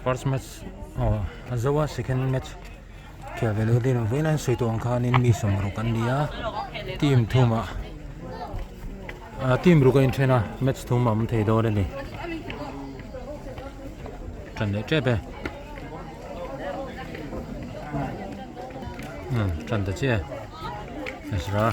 First match aw a zo a second match khel ve lo din vawiin an sawi tawh ang khanin mi sawmruk an ni a team thumah ah team ruk a inthen a match thum a awm thei dawn a ni tan leh tep e umm tan ta chiah e Ezra.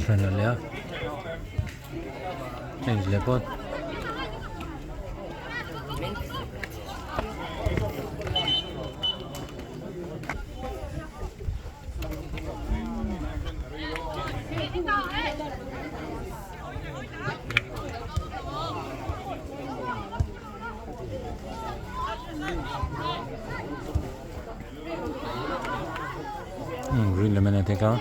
Hran a leh a change leh phawt Green lemon a tek a.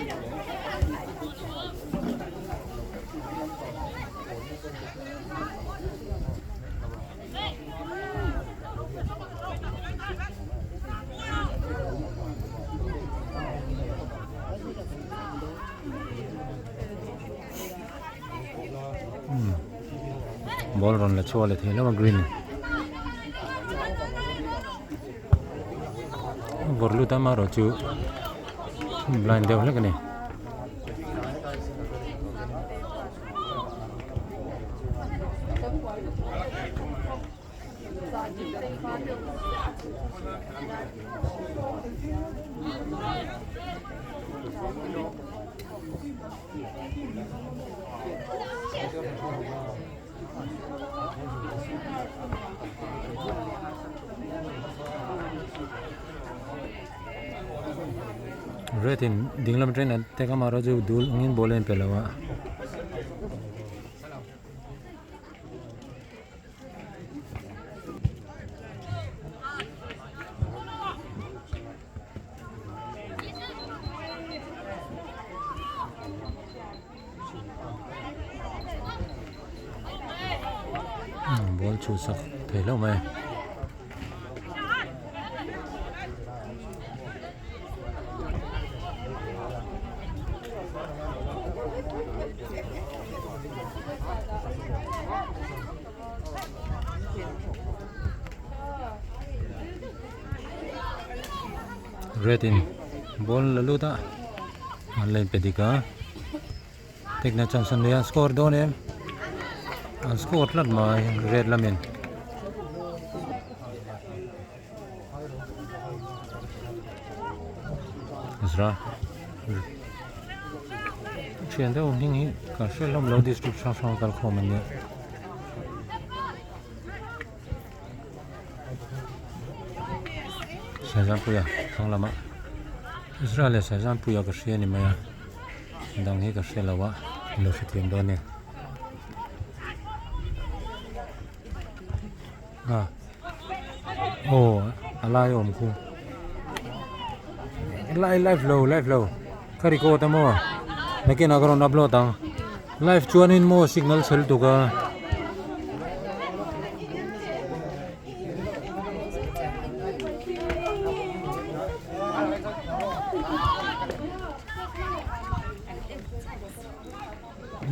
Ball rawn la chhuak leh thei lo a green a vawrh lut a amaherawh chu blind deuh hlek a ni. Red in dinglam atangin an tek a amaherawhchu dul angin ball a inpe lo a. Ball chhuhsak thei hlauh mai. Red in ball la lut a an la inpe dik a tekna chance an nei a score dawn em an score tlat mai red lamin. Zra thian deuh hming hi ka hre hlawm lo district hrang hrang a kal khawm an nia. Saizampuia thlang lama Israel leh Saizampuia ka hria a ni mai a dang hi ka hre lo a lo hrethiam dawn nia a aw a lai a awm khu lai live lo live lo ka record a maw nakinah ka rawn upload ang live chuanin maw signal chhe lutuk a.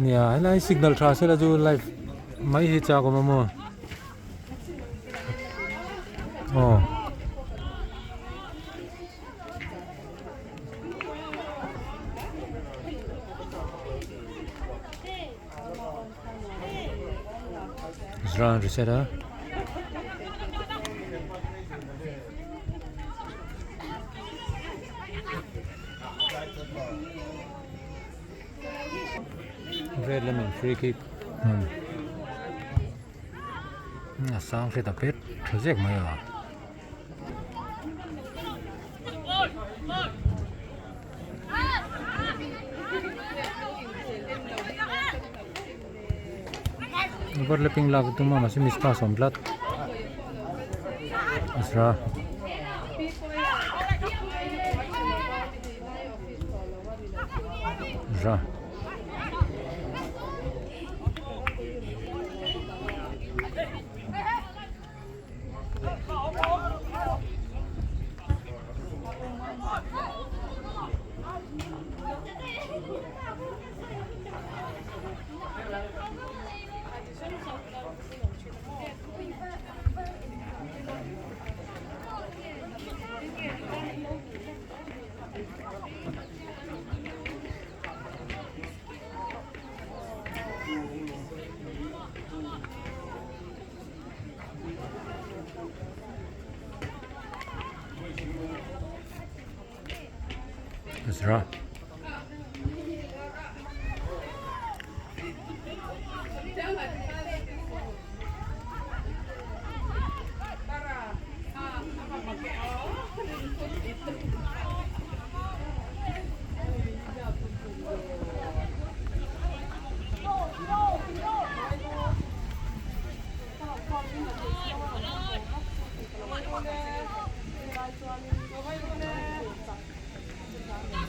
Nia helai signal tha sela chu live mai hi chak awm a maw aw. Zra reset a. Red lamin free kick hmun a sang hret a pet tha zek mai a. Overlapping lak tum a mahse miss pass awm tlat Ezra Ezra Ezra.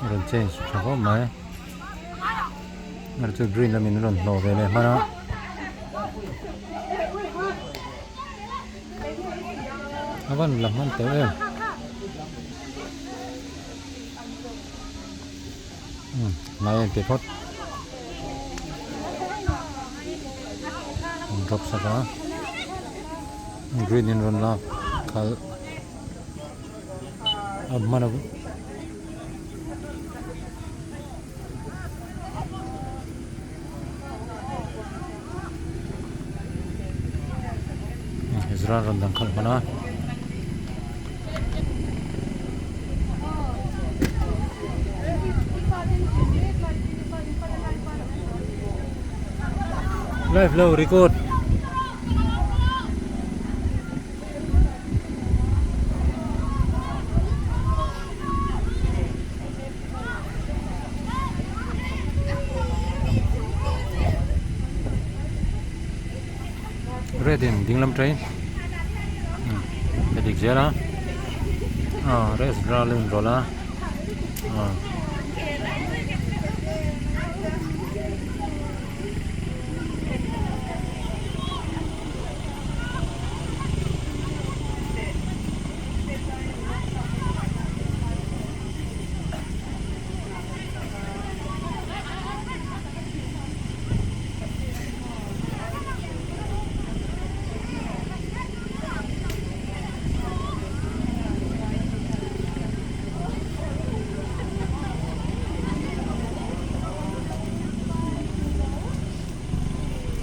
Rawn change tha khawp mai chu green lamin a rawn hnawh ve leh hman a. A van la hman teuh em umm hnai a inti phawt an drop sak a green in rawn lak khalh a hman a. Ezra rawn dang khalh hman a. Live lo record. Red in dinglam train ka dik zel a ah rest ral a inrawlh a ah.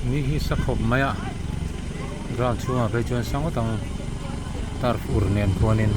Ni hi sa khawp mai a ground chhungah phei chuan sa ngawt ang turf ur nen khuanin.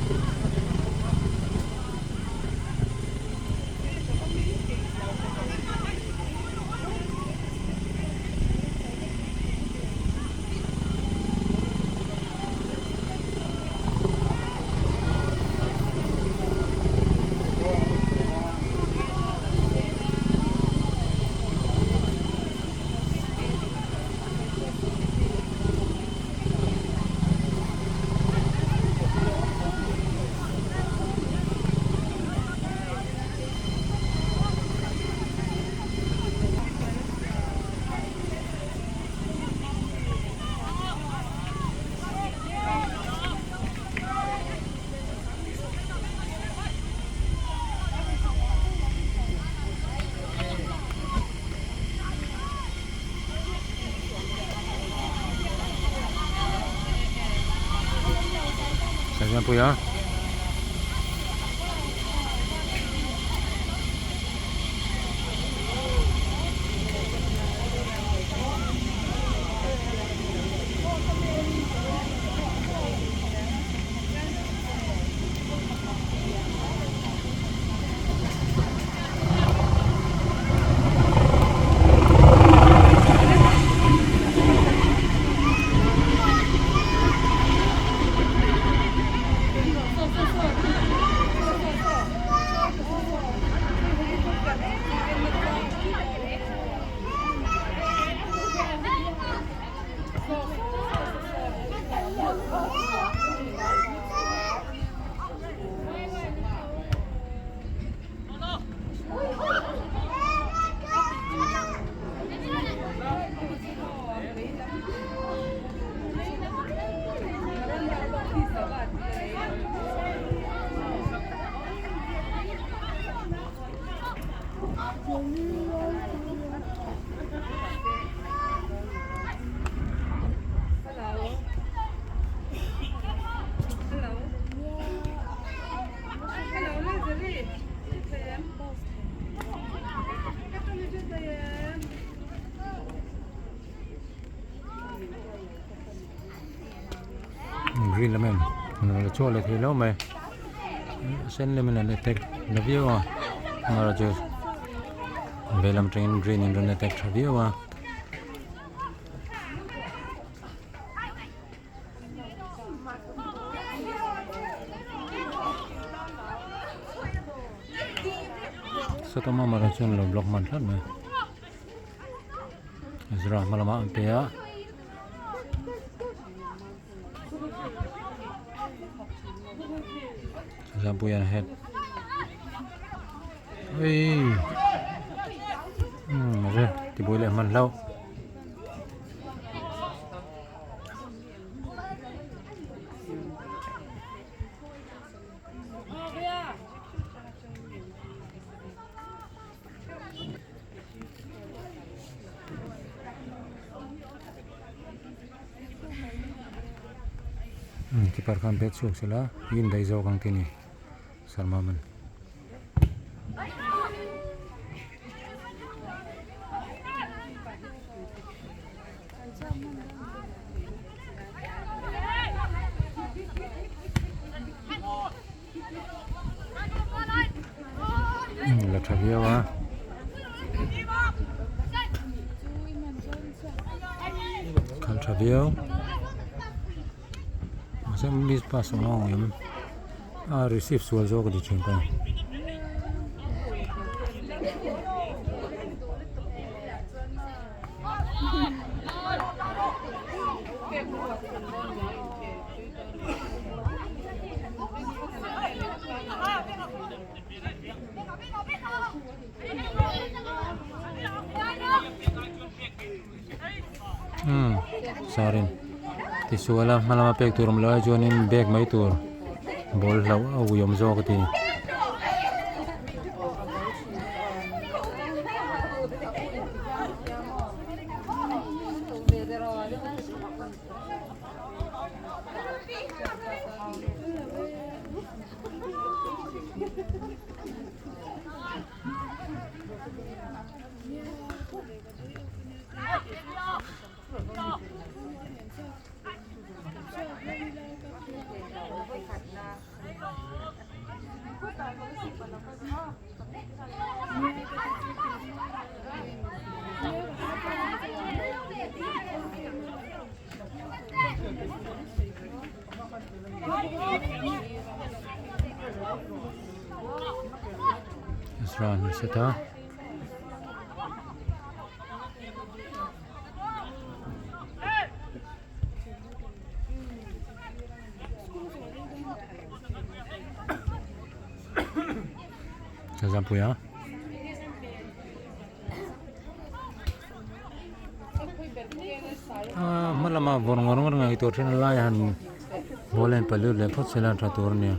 Pui a. Green lam em la chhuak leh thei lo mai a sen lam in an attack la viau a. Amaherawh chu veilam atangin green in rawn attack tha viau a. Sawta mama chuan lo block hman tlat mai. Ezra hma lamah an pe a. Zampuia an head. Ui. Hmm, re tibuai leh hman hlauh. Keeper khan bat chhuak sela in daih zawk ang tih a ni Salma man. La tha viau a khalh tha viau mahse miss pass awm ang em a receive sual zawk a ti thin ka ni. Umm sarin tisual a hma lama pek tur awm lo ai chuanin bag mai tur ball hlauh a ui awm zawk a ti. Ezra an set a. Zampuia. Ah, hma lama vawr ngawr ngawr ngai tur then lai han ball a in paih lut leh phawt sela tha tur a nia.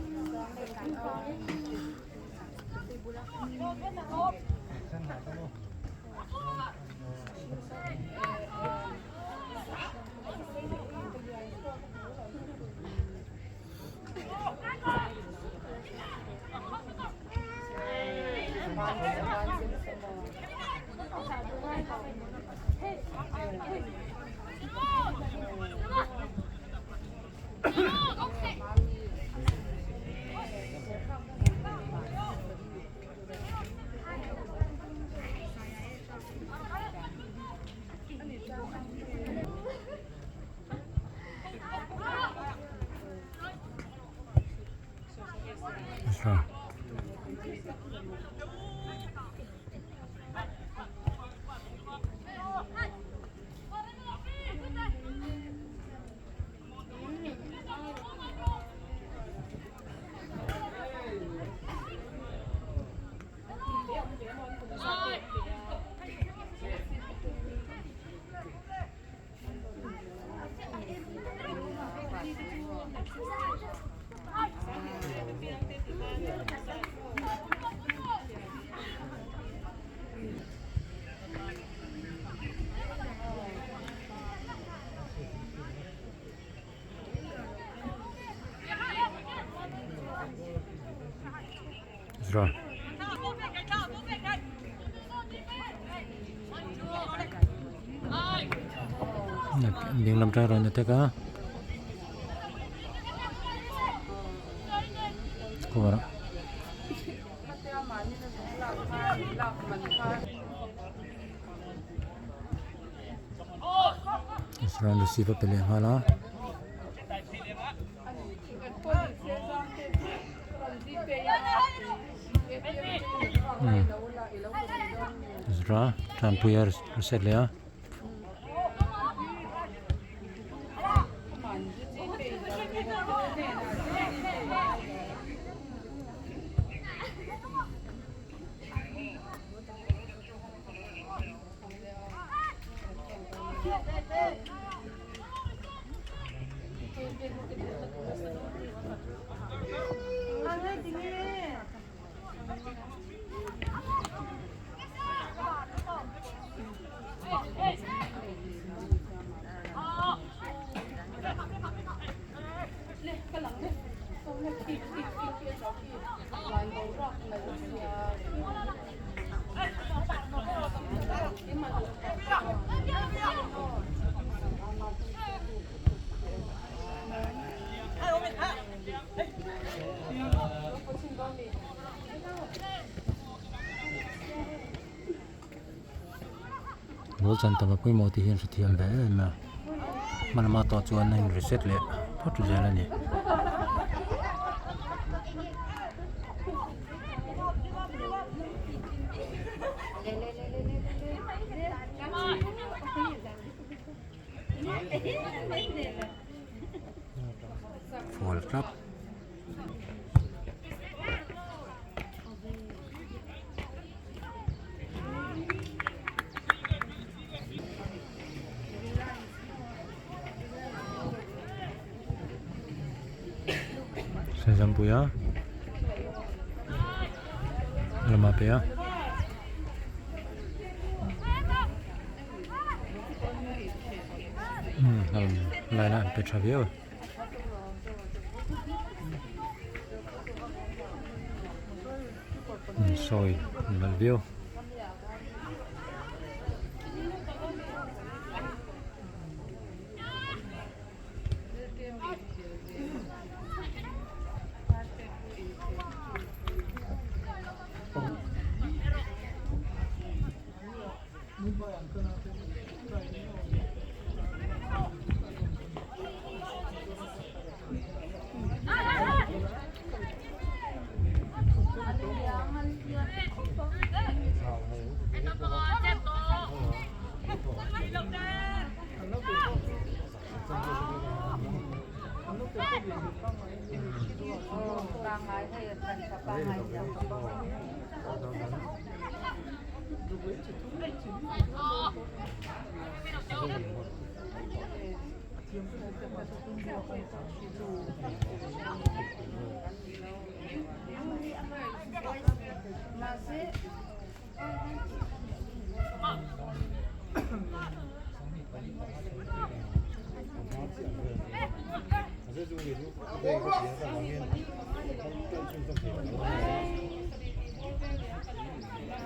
Zra. Ding lam tang rawn attack a. Cover. Israel receive a pe leh nghal a. Ezra tanpui a reset leh a. Ball chan tam a pawimawh tih hi an hrethiam ve em em a hma lama tawh chuan a in reset leh phawt zel a ni. Foul tlat. Senzampuia lama pe a. Line ah an pe tha viau a. Sawi nalh viau.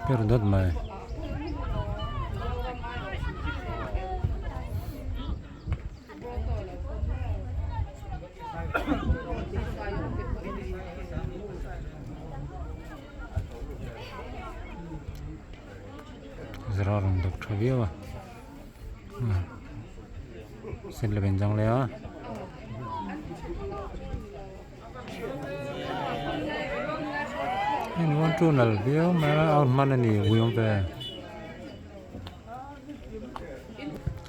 Per dawt mai. Zara rawn dawk tha viau a sen leh inzang leh a. Heng one two nal viau mai a out hman a ni ui awm ve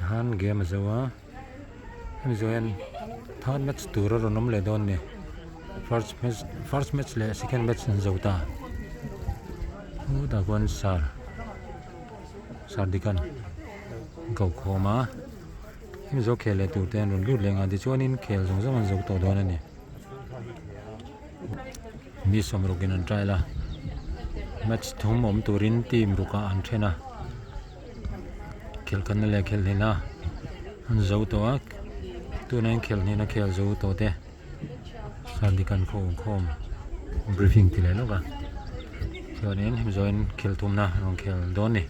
han game a zo a hemi zawh hian third match tur a rawn awm leh dawn a ni first match first match leh second match an zo ta chutah khuan sar sardikan ko khawm a. Hemi zawk khel leh tur te an rawn lut leh nghal tichuanin khel zawng zawng an zo tawh dawn a ni. Mi sawmruk in an trial a match thum awm turin team rukah an then a khelh khatna leh khelh hnihna an zo tawh a tunah hian khelh hnihna khel zo tawh te Sandikan khaw awmkhawm briefing ti leh lawk a chuanin hemi zawhin khel thumna an rawn khel dawn a ni.